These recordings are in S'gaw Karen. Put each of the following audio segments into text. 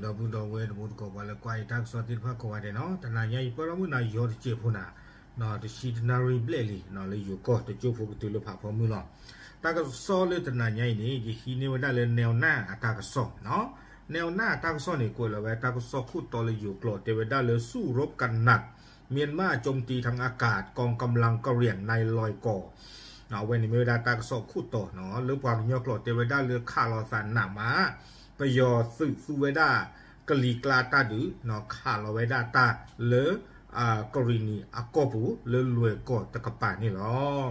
ဒီပုၢ်ဒီဝဲၢ်တံၤသကိး ပှၤလၢကွၢ်ယတၢ်ကစီၣ်သ့ၣ်တဖၣ်ကိးဂၤဒဲးနီၤ, တနၤညါအံၤ ပၢၢ်ထီၣ်မုၢ်နၤယီၤတစဲးဖိနၤ, တဆံတနၣ်ရံၣ်ဘျဲၣ်လံ လၢယိၤကီၢ်တကၠိၢ်ဖိကတုၤလၢဖးဖီမုၢ်လီၤ. တၢ်ကစီၣ်လၢတနၤညါအံၤန့ၣ် ယဟံးန့ၢ်ဝဲဒၣ်လၢ နဲဝ်နၢ် အတၢ်ကစီၣ်, နဲဝ်နၢ် အတၢ်ကစီၣ်န့ၣ် ကွဲးလီၤဝဲတၢ်ကစီၣ်ခိၣ်တီလၢယိၤကျိာ် တဲဝဲဒၣ်လၢ สู้รบกันหนัก မြန်မာ โจมตีทางอากาศ กองกำลังกะเหรี่ยงในลอยก่อ အဝဲန့ၣ်မ့ၢ်ဝဲဒၣ်တၢ်ကစီၣ်ခိၣ်တီနီၤ, လၢပှၤကညီကျိာ်တဲဝဲဒၣ်လၢ ခးလိာ်သးနးမး, ပယီၤသုးသူဝဲဒၣ် ကလံၤကျါတၢ်ဒုး, ခးလီၤဝဲဒၣ်တၢ်လၢ ကရံၣ်နံၤအကီၢ်ပူၤ လၢလွဲၢ်ကီၢ်တကပၤန့ၣ်လီၤ.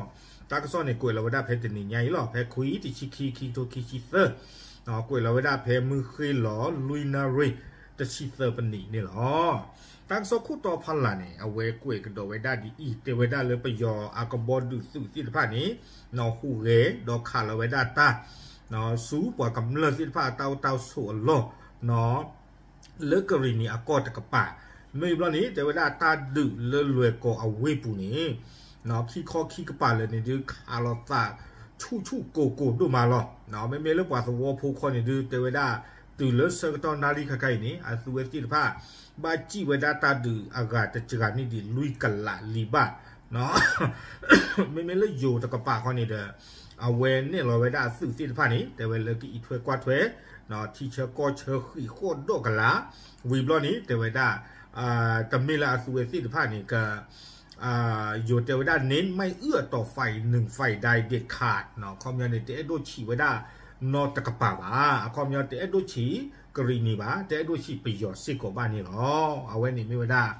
တၢ်ကစီၣ်န့ၣ်ကွဲးလီၤဝဲဒၣ်ဖဲတနံၤညါအံၤလီၤ, ဖဲခွံ တဆံခံ ခံကထိခံဆံသၢ, ကွဲးလီၤဝဲဒၣ်ဖဲမုၢ်ဃ့ၢ်လီၤ လွံၢ်နၣ်ရံၣ် တဆံသၢပနံးန့ၣ်လီၤ. တၢ်ကစီၣ်ခိၣ်တီဖီလာ်န့ၣ် အဝဲကွဲးကဒီးဝဲဒၣ်ဒ်အံၤ, တဲဝဲဒၣ်လၢပယီၤအကဘီဒုးသုးသ့ၣ်တဖၣ်န့ၣ် ဟူးဂဲၤဒီးခးလီၤဝဲဒၣ်တၢ် ဆူပှၤကမျၢၢ်သ့ၣ်တဖၣ်အတၢ်အိၣ်တၢ်ဆိးအလီၢ် လၢကရံၣ်နံၤအကီၢ်တကပၤ, မ့ၢ်ဘျီန့ၣ် တဲဝဲဒၣ်တၢ်ဒုးလၢလွဲၢ်ကီၢ်အဝ့ၢ်ပူၤန့ၣ် ခံခီခံကပၤလၢာ်န့ၣ်ဒုး ခးလိာ်သးဆူၣ်ဆူၣ်ကိၢ်ကိၢ်ဒိၣ်မးလီၤ. မ့မ့ၢ်လၢပှၤသဝီဖိခီန့ၣ်ဒုး တဲဝဲဒၣ် တုၤလၢဆၢကတီၢ်နၣ်ရံၣ်ခါခါအံၤန့ၣ် အသုဝဲသ့ၣ်တဖၣ် ဘၣ်စံၣ်ဝဲဒၣ်တၢ်ဒုးအဂၤတစှၤန့ၣ်ဒံးလွံၢ်ကလးလံဘၣ် မ့မ့ၢ်လၢယိၤတကပၤခီန့ၣ်ဒီး အဝဲနဲၣ်လီၤဝဲဒၣ်အသုးသ့ၣ်တဖၣ်န့ၣ် တဲဝဲလၢကအံးထွဲကွၢ်ထွဲ ထံဆၢကီၢ်ဆၢဃံးဃီၣ်ဒီးကလး, ဝံၤဘျီန့ၣ် တဲဝဲဒၣ် တမ့ၢ်လၢအသုဝဲသ့ၣ်တဖၣ်န့ၣ် က ယိၤတဲဝဲဒၣ် เน้นไม่เอื้อต่อฝ่ายหนึ่งฝ่ายใดเด็ดขาด အခီပညီန့ၣ် တအဲၣ်ဒိးဆံးဝဲဒၣ်နီတကပၤဘၣ်, အခီပညီတအဲၣ်ဒိးဆံးကရံၣ်နံၤဘၣ်, တအဲၣ်ဒိးဆံးပယီၤစ့ၢ်ကီးဘၣ်န့ၣ်လီၤ. အဝဲန့ၣ်မ့ၢ်ဝဲဒၣ်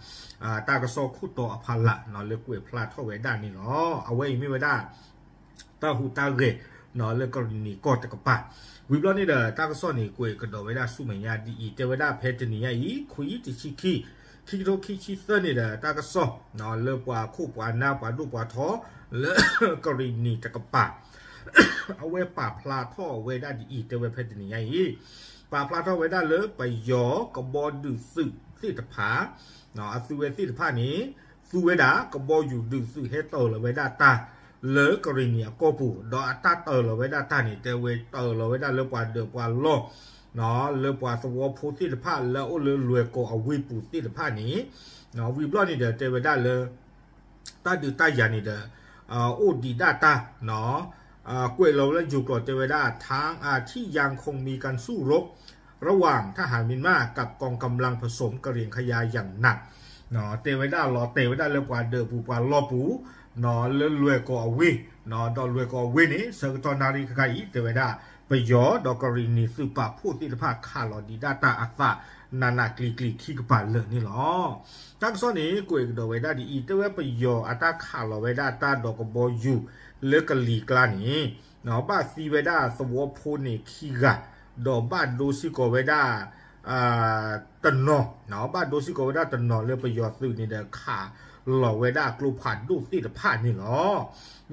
တၢ်ကစီၣ်ခိၣ်တီအဖီလာ် လၢကွဲးဖျါထီၣ်ဝဲဒၣ်န့ၣ်လီၤ. အဝဲအံၤမ့ၢ်ဝဲဒၣ် တၢ်ဟူးတၢ်ဂဲၤ လၢကရံၣ်နံၤကီၢ်တကပၤ, ဝံၤဘျီန့ၣ်ဒီး တၢ်ကစီၣ်န့ၣ်ကွဲးကဒီးဝဲဒၣ်ဆူမဲာ်ညါဒ်အံၤ, တဲဝဲဒၣ်ဖဲတနံၤညါအံၤ ခွံ တဆံခံ ခံကထိခံဆံသၢန့ၣ်ဒီး တၢ်ကစီၣ် လၢပှၤခိၣ်ပှၤနၢ်ပှၤဒိၣ်ပှၤထီ လၢကရံၣ်နံၤတကပၤ အဝဲပာ်ဖျါထီၣ်ဝဲဒၣ်ဒ်အံၤ, တဲဝဲဖဲတနံၤညါအံၤ ပာ်ဖျါထီၣ်ဝဲဒၣ်လၢပယီၤကဘီဒုးသုးသ့ၣ်တဖၣ် အသုဝဲသ့ၣ်တဖၣ်န့ၣ် သူဝဲဒၣ်ကဘီယူၤဒုးသုးဟဲတၢၤလီၤဝဲဒၣ်တၢ် လၢကရံၣ်နံၤအကီၢ်ပူၤ, ဒီးအတၢ်တၢၤလီၤဝဲဒၣ်တၢ်န့ၣ် တဲဝဲတၢၤလီၤဝဲဒၣ်လၢပှၤဒၢးပှၤလီၢ် လၢပှၤသဝီဖိသ့ၣ်တဖၣ်လၢအအိၣ်လၢလွဲၢ်ကီၢ်အဝ့ၢ်ပူၤသ့ၣ်တဖၣ်န့ၣ်, ဝံၤဘျီန့ၣ်ဒီးတဲဝဲဒၣ်လၢ တၢ်ဒုးတၢ်ယၤန့ၣ်ဒီး အိၣ်ဒံးဒၣ်တၢ် ကွဲးလီၤဝဲလၢယိၤကျိာ်တဲဝဲဒၣ် ทั้ง อ่า ที่ยังคงมีการสู้รบระหว่างทหารเมียนมากับกองกำลังผสมกะเหรี่ยงขยายอย่างหนัก တဲဝဲဒၣ်လီၤတဲာ်ဝဲဒၣ်လၢပှၤဒၢးပူၤပှၤလီၢ်ပူၤ လၢလွဲၢ်ကီၢ်အဝ့ၢ်, ဒီးလွဲၢ်ကီၢ်အဝ့ၢ်န့ၣ် ဆၢကတီၢ်နၣ်ရံၣ်ခါခါအံၤ တဲဝဲဒၣ် ပယီၤဒီးကရံၣ်နံၤသုးပာ်ဖှိၣ်သ့ၣ်တဖၣ် ခးလီၤဒံးဒၣ်တၢ်အသး နးနးကျံၤကျံၤခံကပၤလၢာ်န့ၣ်လီၤ. တၢ်ကစီၣ်န့ၣ် ကွဲးကဒီးဝဲဒၣ်ဒ်အံၤ, တဲဝဲပယီၤအတၢ်ခးလီၤဝဲဒၣ်တၢ်ဒီးကဘီယူၤ လၢကလံၤကျါန့ၣ် ဘၣ်သံဝဲဒၣ်သဝီဖိန့ၣ်ခံဂၤ, ဒီးဘၣ်ဒိစ့ၢ်ကီးဝဲဒၣ် တနီၤ, ဘၣ်ဒိစ့ၢ်ကီးဝဲဒၣ်တနီၤလၢပယီၤသုးန့ၣ်ဒီး ခးလီၤဝဲဒၣ်ကျိဖးဒိၣ်သ့ၣ်တဖၣ်န့ၣ်လီၤ.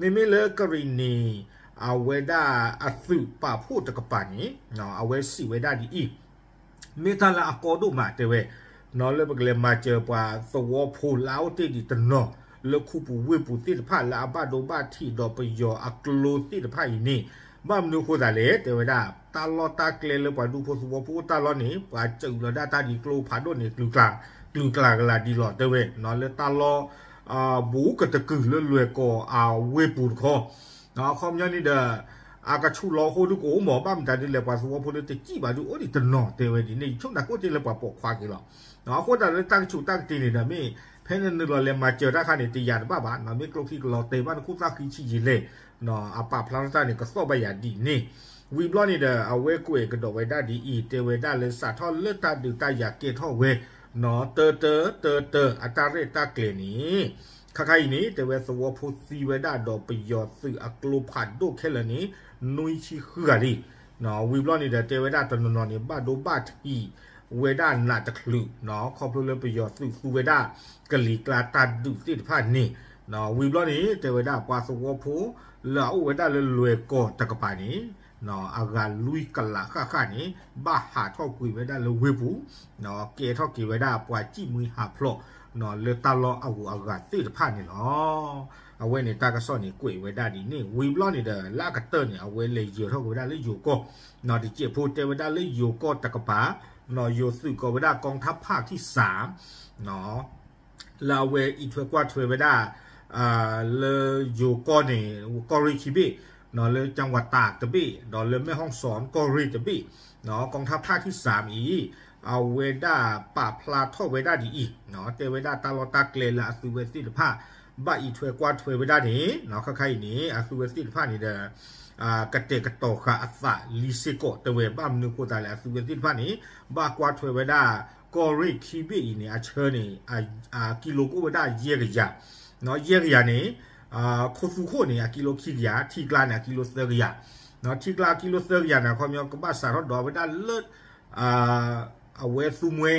မ့မ့ၢ်လၢကရံၣ်နံၤ အဝဲဒၣ်အသုးပာ်ဖှိၣ်တကပၤန့ၣ် အဝဲစံးဝဲဒၣ်ဒ်အံၤ, မ့ၢ်တၢ်လၢအကီဒိၣ်မးတဲဝဲ, လၢပကလဲၤမၤစၢၤပှၤသဝီဖိလၢအအိၣ်တ့ၢ်ဒံးတနီၤ လၢခူပူၤဝ့ၢ်ပူၤသ့ၣ်တဖၣ်လၢအဘၣ်ဒိဘၣ်ထံးဒီးပယီၤအကျိသ့ၣ်တဖၣ်အံၤန့ၣ်, ဘၣ်မနုၤအဃိသတးလဲၣ် တဲဝဲဒၣ် တၢ်လီၢ်တၢ်ကျဲလၢပှၤဒူဖိသဝီဖိအိၣ်တၢ်လီၢ်န့ၣ် ပှၤစၢၤလီၤဒၣ်တၢ်ဒ်ကျိဖးဒိၣ်န့ၣ် ကျူၤကျါကလာ်ဒ်လီၤတဲဝဲ, လၢတၢ်လီၢ် ဘူးကတကုာ်လၢလွဲၢ်ကီၢ်အဝ့ၢ်ပူၤတခီ အခီပညီန့ၣ်ဒီး အကဆူးလီၤအဃိဒုးကအိၣ်မး ဘၣ်မတၤဒ်လဲၣ် ပှၤသဝီဖိလၢတစံၣ်ဘၣ်ဒုးအိၣ်ဒံးတနီၤတဲဝဲဒ်န့ၣ်, ယဆိကမိၣ်သနာ်က့အိၣ်တ့ၢ်လၢပှၤပိာ်ခွါက့ၤလီၤ. အဃိသတးလၢတၢ်ကဆူးတၢ်ကတ့ၢ်န့ၣ်ဒီး မ့ၢ်ဖဲနနုာ်လီၤလဲၤမၤစၢၤတၢ်ခါန့ၣ် တယာ်တဘၣ်ဘၣ်, မ့ၢ်ကျိချံကလီၤတဲာ်ဘၣ်နခူၣ်သၣ်ဃံဆံးယံာ်လဲၣ်, အပာ်ဖျါထီၣ်တၢ်န့ၣ် ကသီၣ်ဘၣ်ယၤဒ်န့ၣ်, ဝံၤဘျီန့ၣ်ဒီး အဝဲကွဲးကဒီးဝဲဒၣ်ဒ်အံၤ, တဲဝဲဒၣ်လၢစးထီၣ်လၢတၢ်ဒုးတၢ်ယၤကဲထီၣ်ဝဲ တၢတၢတၢတၢအတၢ်ရဲၣ်တၢ်ကျဲၤန့ၣ်, ခါခါအံၤန့ၣ် တဲဝဲသဝီဖိသံဝဲဒၣ်ဒီးပယီၤသုးအကျိဖးဒိၣ်ခဲလၢာ်န့ၣ် နွံဆံဃုဂၤလံ. ဝံၤဘျီန့ၣ်ဒီး တဲဝဲဒၣ်တနီၤနီၤန့ၣ် ဘၣ်ဒိဘၣ်ထံးဝဲဒၣ်နးတချုး, ခီဖျိလၢပယီၤသုးသူဝဲဒၣ်ကလံၤကျါတၢ်ဒုးသ့ၣ်တဖၣ်န့ၣ်, ဝံၤဘျီန့ၣ် တဲဝဲဒၣ်ပှၤသဝီဖိ လၢအအိၣ်ဝဲဒၣ်လၢလွဲၢ်ကီၢ်တကပၤန့ၣ် အဂၤလွံၢ်ကလးဃၣ်ဃၣ်န့ၣ် ဘၣ်ဟးထီၣ်ကွံာ်ဝဲဒၣ်လၢဝ့ၢ်ပူၤ, ကဲထီၣ်က့ၤဝဲဒၣ်ပှၤစံၣ်မှံဟးဖျိး လၢတၢ်လီၢ်အဂုၤအဂၤသ့ၣ်တဖၣ်န့ၣ်လီၤ. အဝဲန့ၣ်တၢ်ကစီၣ်န့ၣ်ကွဲးဝဲဒၣ်ဒ်န့ၣ်, ဝံၤဘျီန့ၣ်ဒီး လၢအကတၢၢ်န့ၣ် အဝဲလဲၤယၢၤထီၣ်က့ၤဝဲဒၣ်လၢယိၤကီၢ်, တစဲးဖိတဲဝဲဒၣ်လၢယိၤကီၢ်တကပၤ ယိၤသုးကိးဝဲဒၣ် กองทัพภาคที่สาม လၢအဝဲအံးထွဲကွၢ်ထွဲဝဲဒၣ် လၢယိၤကီၢ်န့ၣ် ကီၢ်ရ့ၣ်ခံဘ့ၣ် လၢ จังหวัดตาก တဘ့ၣ် ဒီးလၢ แม่ฮ่องสอน ကီၢ်ရ့ၣ်တဘ့ၣ် กองทัพภาคที่สาม အံၤ အဝဲဒၣ်ပာ်ဖျါထီၣ်ဝဲဒၣ်ဒ်အံၤ တဲဝဲဒၣ်တၢ်လီၢ်တၢ်ကျဲလၢအသုးဝဲသ့ၣ်တဖၣ် ဘၣ်အံးထွဲကွၢ်ထွဲဝဲဒၣ်န့ၣ် ခါခါအံၤန့ၣ် အသုးဝဲသ့ၣ်တဖၣ်န့ၣ်ဒီး ကတဲာ်ကတီၤဃာ်အသးလံစ့ၢ်ကီး တဲဝဲဘၣ်မနုၤအဃိသတးလဲၣ် အသုးဝဲသ့ၣ်တဖၣ်န့ၣ် ဘၣ်ကွၢ်ထွဲဝဲဒၣ် ကီၢ်ရ့ၣ်ခံဘ့ၣ်အံၤန့ၣ် အဆၢန့ၣ် ကံလိကအိၣ်ဝဲဒၣ်ယဲၢ်ကယၤ ယဲၢ်ကယၤန့ၣ် ခိသူခိၣ်န့ၣ် အကံလိခံကယၤ ထံကျါန့ၣ် အကံလိသၢကယၤ ထံကျါအကံလိသၢကယၤန့ၣ် အခီပညီကဘၣ်စးထီၣ်ဒိးဝဲဒၣ်လၢ အဝဲသူမှဲ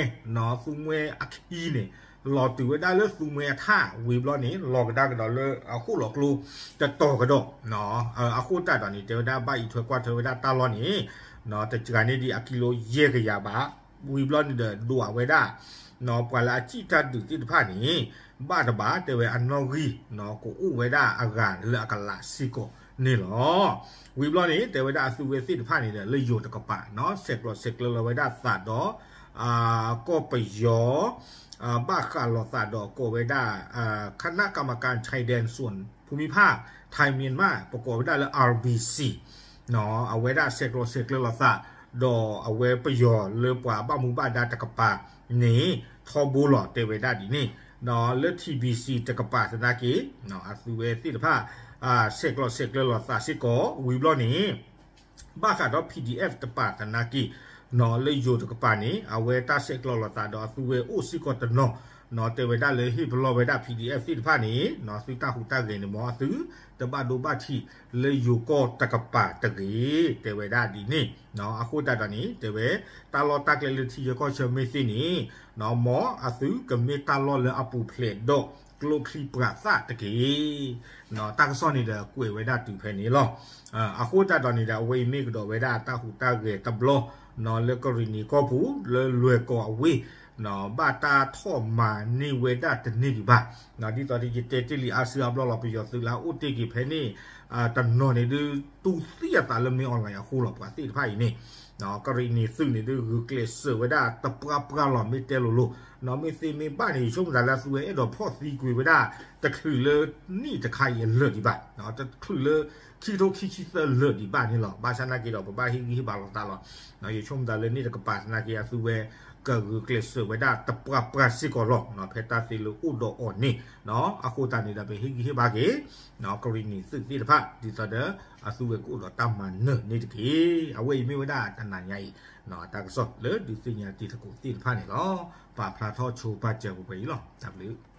သူမှဲအခံန့ၣ် လီၤတုၤဝဲဒၣ်လၢသူမှဲအထး ဝံၤဘျီန့ၣ် လီၤကဒါကဒီးလၢအဃိၣ်လီၤကျိ တတီၤကဒီး အဃိသတးဒီးန့ၣ် တဲဝဲဒၣ်ဘၣ်အံးထွဲကွၢ်ထွဲဝဲဒၣ်တၢ်လီၢ်န့ၣ် တစှၤန့ၢ်ဒံးအကံလိယဲၢ်ကယၤဘၣ် ဝံၤဘျီန့ၣ်ဒီးဒိးဝဲဒၣ် ပှၤလၢအစံၣ်တၢ်ဒုးသ့ၣ်တဖၣ်န့ၣ် ဘၣ်တဘၣ်တဲဝဲအနီၣ်ဂံၢ် ကအိၣ်ဝဲဒၣ်အဂၤလၢအကလးစ့ၢ်ကီးန့ၣ်လီၤ. ဝံၤဘျီန့ၣ် တဲဝဲဒၣ်အသုးဝဲသ့ၣ်တဖၣ်န့ၣ်ဒီး လၢယိၤတကပၤ ဆဲးကျိးဆဲးကျၢလီၤဝဲဒၣ်သးဒီး ကီၢ်ပယီၤ ဘၣ်ဃးလိာ်သးဒီးကိးဝဲဒၣ် คณะกรรมการชายแดนส่วนภูมิภาคไทยเมียนมา ပကိးဝဲဒၣ်လၢ อาร์บีซี အဝဲဒၣ်ဆဲးကျိးဆဲးကျၢလီၤသး ဒီးအဝဲပယီၤလၢပှၤဘၣ်မူဘၣ်ဒါတကပၤန့ၣ် ထီဘိလီၤ တဲဝဲဒၣ်ဒ်န့ၣ် လၢ ထံဘံၣ်စံၣ် တကပၤသနာ်က့ အသုးဝဲသ့ၣ်တဖၣ် ဆဲးကျိးဆဲးကျၢလီၤသးစ့ၢ်ကီး ဝံၤဘျီန့ၣ် ဘၣ်ဃးဒီး ပီၣ်ဒံၣ်အဲၣ် တပၤသနာ်က့ လၢယိၤတကပၤန့ၣ် အဝဲတၢ်ဆဲးကျိးလိာ်သးဒီးအသုးဝဲအိၣ်စ့ၢ်ကီးတနီၤ တဲဝဲဒၣ်လၢဟ့ၣ်ပလီၢ်ဝဲဒၣ် ပီၣ်ဒံၣ်အဲၣ် သ့ၣ်တဖၣ်န့ၣ် သုတၢ်ဟူးတၢ်ဂဲၤန့ၣ် မ်အသုတဘၣ်ဒိဘၣ်ထံးလၢယိၤကီၢ်တကပၤတဂ့ၤ တဲဝဲဒၣ်ဒ်န့ၣ် အဃိသတးဒီးန့ၣ် တဲဝဲ တၢ်လီၢ်တၢ်ကျဲလၢထံဂ့ၢ်ကီၢ်ဆၢမ့ၢ်သ့န့ၣ် မ်အသုကမ့ၢ်တၢ်လီၢ်လၢအပူၤဖျဲးဒီးကျိချံမျိာ်သၣ်တက့ၢ်. တၢ်ကစီၣ်န့ၣ်ဒီးကွဲးဝဲဒၣ်တုၤဖဲန့ၣ်လီၤ. အဃိသတးဒီးန့ၣ်ဒီး အဝဲအံၤမ့ၢ်ကဒီးဝဲဒၣ်တၢ်ဟူးတၢ်ဂဲၤတဘျီ လၢကရ့ၣ်နံၤကီၢ်ပူၤ လၢလွဲၢ်ကီၢ်အဝ့ၢ် ဘၣ်တၢ်ထီၣ်မၤန့ၢ်ဝဲဒၣ်တန့ၢ်ဒံးဘၣ်. ဒ်သိးယတဲတ့ၢ်လံအါစုအါဘျီလီၤ ပယီၤသုးလၢအအိၣ်တ့ၢ်က့ၤဖဲန့ၣ် တနီၤန့ၣ်ဒုး တူၢ်သံအသးလၢမ့ၢ်အီၣ်လဲၣ်အဃိလီၤ ပှၤသ့ၣ်တဖၣ်အံၤန့ၣ် ကရ့ၣ်နံၤသုးန့ၣ်ဒုး ဂုာ်ကျဲးစၢးဝဲဒၣ်တပှၢ်ပှၢ်လီၤ မ့ၢ်တဲလိၤလိၤ မ့ၢ်သ့မ့ၢ်ဘၣ်န့ၣ် ယဆိကမိၣ်သးလၢအသုးဝဲအဲၣ်ဒိးဖီၣ်သံကွံာ်ဝဲဒၣ် တချုးလၢနံၣ်တခါအံၤအလၢာ်ဒံးဘၣ် တချုးလၢခံကထိခံဆံသၢလၢာ်ဒံးဘၣ်န့ၣ်လီၤ. ဘၣ်ဆၣ်သနာ်က့ဒီး ပဘၣ်ဟ့ၣ်ဂံၢ်ဟ့ၣ်ဘါလိာ်သးလီၤ. ယဆိကမိၣ်သးလၢန့ၣ်တကပၤသနာ်က့ အသုးဝဲ ကဂုာ်ကျဲးစၢးဝဲဒၣ်တပှၢ်ပှၢ်စ့ၢ်ကီးလီၤ ဖဲတၢ်သ့လၢအိၣ်ဒီးအီၤန့ၣ် အဃိသတးန့ၣ်ဒီး ပဟ့ၣ်ဂံၢ်ဟ့ၣ်ဘါက့ၤ ကရ့ၣ်နံၤသုးသ့ၣ်တဖၣ် ဒ်သိးဒီး အသုးဝဲကအိၣ်ဒီးတၢ်မၤနၢၤန့ၣ်တက့ၢ်. အဝဲအံၤမ့ၢ်ဝဲဒၣ်တနၤညါအံၤ တၢ်ကစီၣ်လၢဒုးသ့ၣ်ညါတံၤသကိးသ့ၣ်တဖၣ်န့ၣ်လီၤ. ပာ်ဖျါထီၣ်ဆိပာ်စၢၤပှဲၤပှဲၤအံၤလီၤ. တၢ်ဘျုး